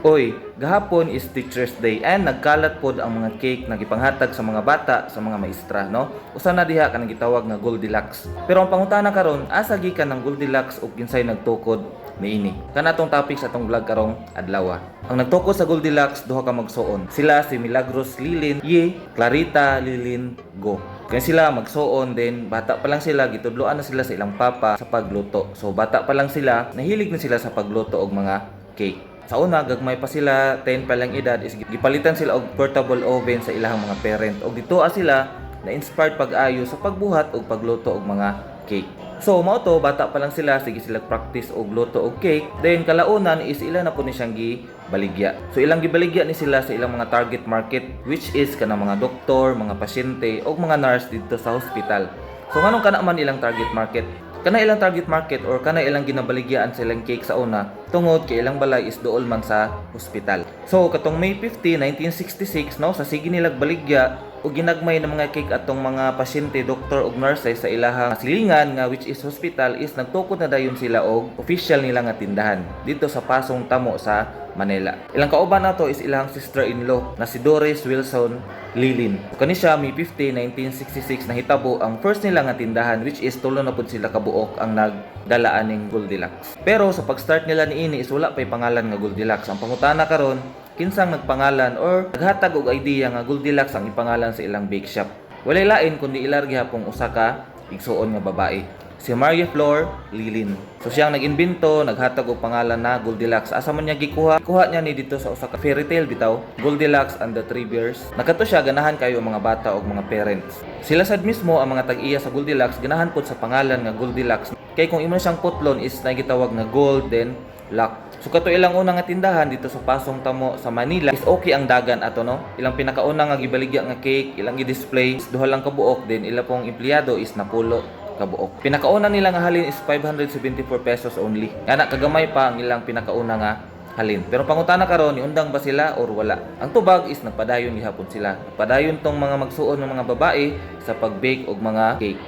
Oy, gahapon is Teacher's Day and nagkalat pod ang mga cake na gipanghatag sa mga bata sa mga maestra, no? Usa na diha kanang gitawag nga Goldilocks. Pero ang pangutana karon, asa gikan ang Goldilocks ug kinsay nagtukod niini? Kana atong topic sa atong vlog karong adlaw. Ang nagtukod sa Goldilocks, duha ka magsuon. Sila si Milagros Lilin Ye, Clarita Lilin Go. Kaya sila magsuon din, bata pa lang sila, gitudloan na sila sa ilang papa sa pagluto. So bata pa lang sila, nahilig na sila sa pagluto og mga cake. Sa una, gagmay pa sila, 10 pa lang edad, is gipalitan sila og portable oven sa ilahang mga parent. Og dito sila na-inspired pag-ayo sa pagbuhat og pagluto og mga cake. So mao to, bata pa lang sila, sige sila practice og luto og cake. Then kalaunan is ila na po ni siyang gibaligya. So ilang gibaligya ni sila sa ilang mga target market, which is kanang mga doktor, mga pasyente og mga nurse didto sa hospital. So nganong kana man ilang target market? Kana ilang target market or kana ilang ginabaligyaan sa ilang cake sa una tungod kay ilang balay is duol man sa hospital. So katong May 50, 1966, no, sa sige nilag baligya ug ginagmay ng mga cake atong mga pasyente, doktor ug nurses sa ilahang silingan nga which is hospital, is nagtukod na dayon sila og official nila nga tindahan dito sa Pasong Tamo sa Manila. Ilang kauban nato is ilang sister-in-law na si Doris Wilson Lilin. Kani siya, May 50, 1966, nahitabo ang first nila nga tindahan, which is tulo na pud sila kabuok ang nagdala aning Goldilocks. Pero sa pag-start nila niini is wala pay pangalan nga Goldilocks. Ang pangutana karon, kinsang nagpangalan or naghatag og idea nga Goldilocks ang ipangalan sa ilang bake shop? Walay lain kundi ilar gihapong usa ka igsuon nga babae, si Maria Flor Lilin. So siyang nag-imbento, naghatag og pangalan na Goldilocks. Asa man niya gikuha? Kuha niya ni dito sa usa ka fairy tale bitaw, Goldilocks and the Three Bears. Nakato siya, ganahan kayo ang mga bata og mga parents. Sila sad mismo ang mga tag-iya sa Goldilocks, ganahan pod sa pangalan nga Goldilocks. Kay kung imo na siyang putlon is nagitawag nga gold then lock. So kato ilang una nga tindahan dito sa Pasong Tamo sa Manila is okay ang dagan ato, no. Ilang pinakauna nga gibaligya nga cake, ilang gi-display is duha lang ka buok, then ila pong empleyado is napulo kabuok. Pinakauna nila nga halin is 574 pesos only. Ngana kagamay pa ang ilang pinakauna nga halin. Pero pangutana karon, niundang ba sila or wala? Ang tubag is nagpadayon gihapon sila. Nagpadayon tong mga magsuon ng mga babae sa pag-bake og mga cake.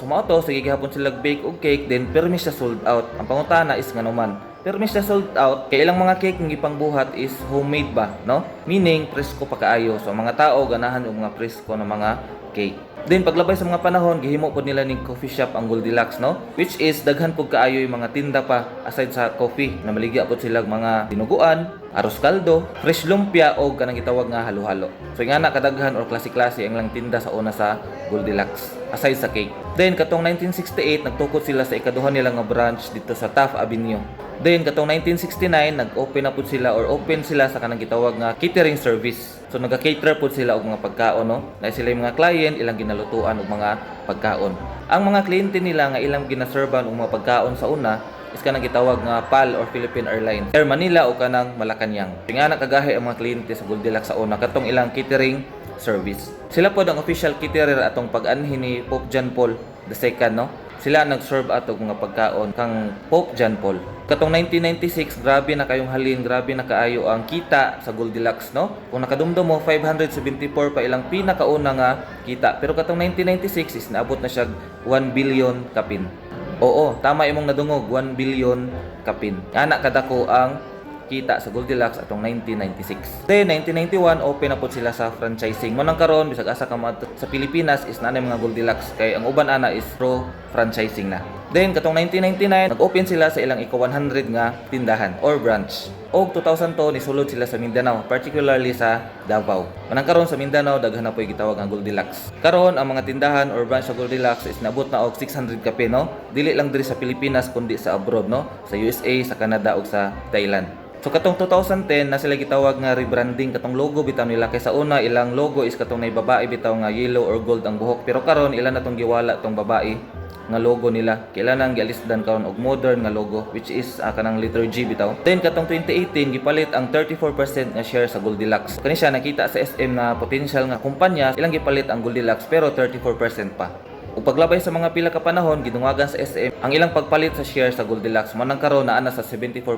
So mao to, sige gihapon sila bake og cake, then permi siya sold out. Ang pangutana is ngano man permi siya sold out? Kay ilang mga cake nga gipangbuhat is homemade ba, no? Meaning presko pa kaayo. So ang mga tao ganahan og mga presko na mga cake. Then paglabay sa mga panahon, gihimo pod nila ning coffee shop ang Goldilocks, no? Which is daghan pud kaayo yung mga tinda pa aside sa coffee. Namaligya pod sila og mga dinuguan, arroz caldo, fresh lumpia o kanang gitawag nga halo-halo. So ingana kadaghan or klase-klase ang lang tinda sa una sa Goldilocks aside sa cake. Then katong 1968, nagtukod sila sa ikaduha nila nga branch dito sa Taft Avenue. Then katong 1969, nag-open na pud sila or open sila sa kanang gitawag nga catering service. So naga-cater pud sila og mga pagkaon, no. Na sila yung mga client, ilang ginalutuan og mga pagkaon. Ang mga kliyente nila nga ilang ginaserban og mga pagkaon sa una is kanang gitawag nga PAL or Philippine Airlines, Air Manila o kanang Malacanang. Nga nakagahi ang mga kliyente sa Goldilocks sa una katong ilang catering service. Sila pod ang official caterer atong pag-anhi ni Pope John Paul II, no? Sila ang nag-serve atong mga pagkaon kang Pope John Paul. Katong 1996, grabe na kayong halin, grabe na kaayo ang kita sa Goldilocks, no? Kung nakadumdum mo, 574 pa ilang pinakauna nga kita. Pero katong 1996 is naabot na siya 1 billion kapin. Oo, tama imong nadungog, 1 billion kapin. Ana kadako ang kita sa Goldilocks atong 1996. Then 1991, open na pod sila sa franchising. Mo nang karon bisag asa ka moadto sa Pilipinas is naa mga Goldilocks kay ang uban ana is pro franchising na. Then katong 1999, nag-open sila sa ilang ika 100 nga tindahan or branch. Og 2002, nisulod sila sa Mindanao, particularly sa Davao. Manang karon sa Mindanao daghan na po'y gitawag ang Goldilocks. Karon ang mga tindahan or branch sa Goldilocks is naabot na og 600 kapin, no. Dili lang diri sa Pilipinas kundi sa abroad, no, sa USA, sa Canada ug sa Thailand. So katong 2010 na sila gitawag nga rebranding katong logo bitaw nila, kay sa una ilang logo is katong nay babae bitaw nga yellow or gold ang buhok, pero karon ila na tong giwala tong babae nga logo nila. Kailan nang gialisdan karon og modern nga logo, which is kanang letter G bitaw. Then katong 2018, gipalit ang 34% nga share sa Goldilocks. Kani siya nakita sa SM na potential nga kumpanya, ilang gipalit ang Goldilocks pero 34% pa. Ug paglabay sa mga pila ka panahon, gidungagan sa SM ang ilang pagpalit sa share sa Goldilocks. Manang karon naa na sa 74%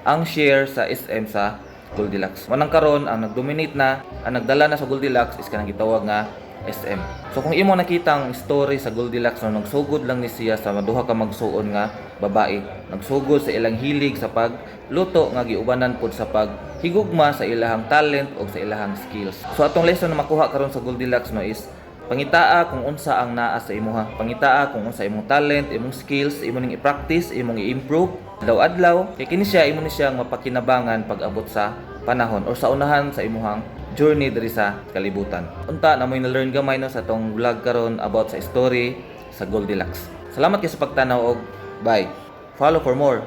ang share sa SM sa Goldilocks. Manang karon ang nagdominate na, ang nagdala na sa Goldilocks is kanang gitawag nga SM. So kung imo nakita ang story sa Goldilocks, no, nagsugod lang ni siya sa duha ka magsuon nga babae. Nagsugod sa ilang hilig sa pagluto nga giubanan pod sa paghigugma sa ilahang talent o sa ilahang skills. So atong lesson na makuha karon sa Goldilocks, no, is pangitaa kung unsa ang naa sa imuha. Pangitaa kung unsa imong talent, imong skills, imo ning i-practice, imong i-improve adlaw-adlaw kay kini siya imo ni siyang mapakinabangan pag-abot sa panahon or sa unahan sa imuhang journey diri sa kalibutan. Unta na mo'y na-learn gamay, no, sa atong vlog karon about sa story sa Goldilocks. Salamat kay sa pagtanaw og bye. Follow for more.